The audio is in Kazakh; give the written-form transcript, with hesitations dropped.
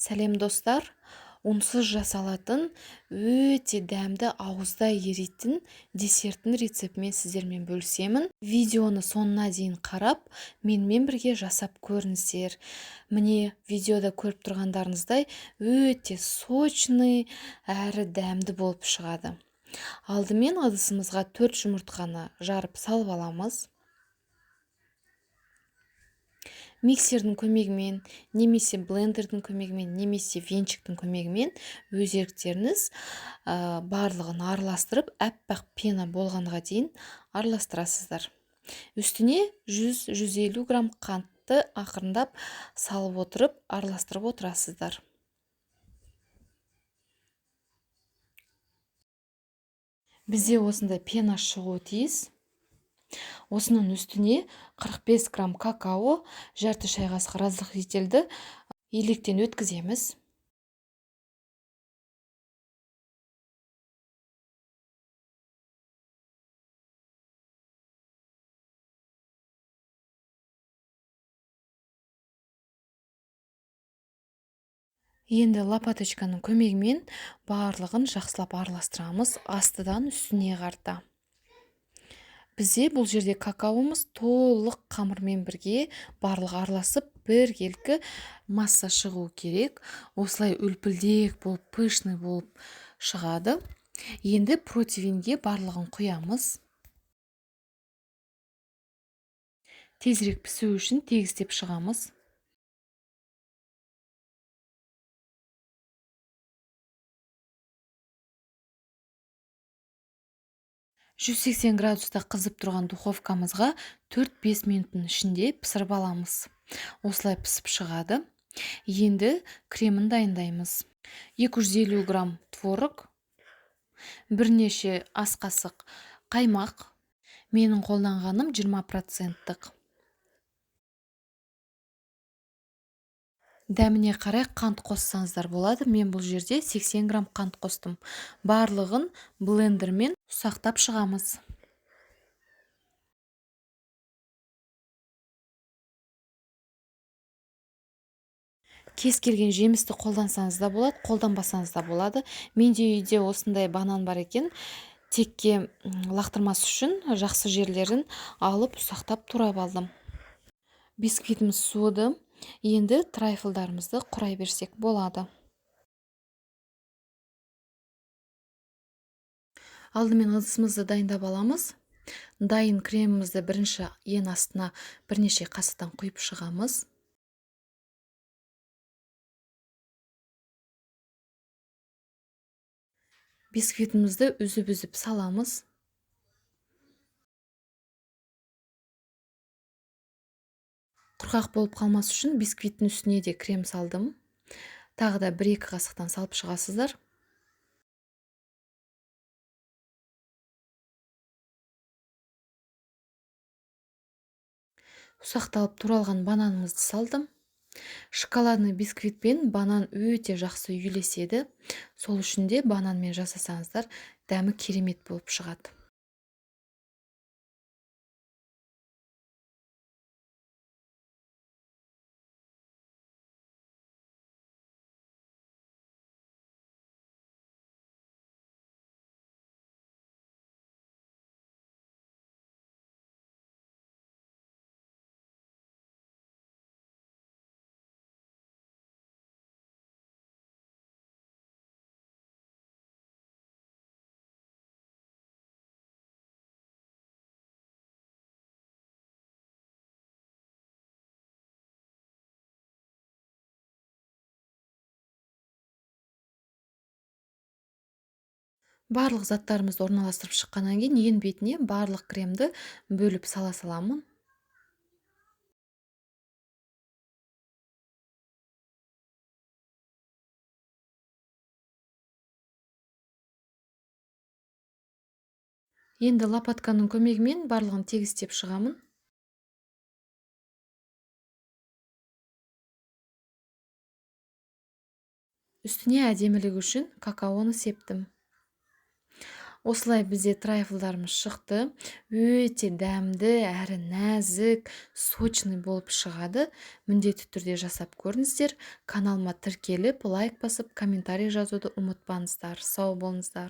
Сәлем достар, ұнсыз жасалатын өте дәмді, ауызда еритін десерттің рецептімен сіздермен бөлісемін. Видеоны соңына дейін қарап, менімен бірге жасап көріңіздер. Міне, видеода көріп тұрғандарыңыздай өте сочный әрі дәмді болып шығады. Алдымен ыдысымызға 4 жұмыртқаны жарып салып аламыз. Миксердің көмегімен, немесе блендердің көмегімен, немесе венчиктің көмегімен өз еріктеріңіз барлығын араластырып, әппақ пена болғанға дейін араластырасыздар. Үстіне 100-150 грамм қантты ақырындап салып отырып, араластырып отырасыздар. Бізде осындай пена шығуы тиіс. Осының үстіне 45 грамм какао, жарты шай қасық разрыхлительді електен өткіземіз. Енді лопаточканың көмегімен барлығын жақсылап араластырамыз, астыдан үстіне қарата. Бізде бұл жерде какаомыз толық қамырмен бірге барлығы араласып, біркелкі масса шығу керек. Осылай үлпілдек болып, пышный болып шығады. Енді противенге барлығын құямыз. Тезірек пісу үшін тегістеп шығамыз. 180 градуста қызып тұрған духовкамызға 4-5 минуттың ішінде пісіріп аламыз. Осылай пісіп шығады. Енді кремін дайындаймыз. 250 грамм творог, бірнеше ас қасық қаймақ. Менің қолданғаным жиырма проценттік. Дәміне қарай қант қоссаңыздар болады. Мен бұл жерде 80 грамм қант қостым. Барлығын блендермен ұсақтап шығамыз. Кез келген жемісті қолдансаңыз да болады, қолданбасаңыз да болады. Менде үйде осындай банан бар екен. Текке лақтырмас үшін жақсы жерлерін алып ұсақтап турап алдым. Бисквитіміз суыды. Енді трайфлдарымызды құрай берсек болады. Алдымен ыдысымызды дайындап аламыз. Дайын кремімізді бірінші ең астына бірнеше қасықтан құйып шығамыз. Бисквитімізді үзіп-үзіп саламыз. Құрғақ болып қалмас үшін бисквиттің үстіне де крем салдым. Тағы да бір-екі қасықтан салып шығасыздар. Ұсақталып туралған бананымызды салдым. Шоколадный бисквит пен банан өте жақсы үйлеседі. Сол үшін де бананмен жасасаңыздар, дәмі керемет болып шығады. Барлық заттарымызды орналастырып шыққаннан кейін ең бетіне барлық кремді бөліп сала саламын. Енді лопатканың көмегімен барлығын тегістеп шығамын. Үстіне әдемілігі үшін какаоны септім. Осылай бізде трайфлдарымыз шықты. Өте дәмді әрі нәзік, сочный болып шығады. Міндетті түрде жасап көріңіздер. Каналыма тіркеліп, лайк басып, комментарий жазуды ұмытпаңыздар. Сау болыңыздар.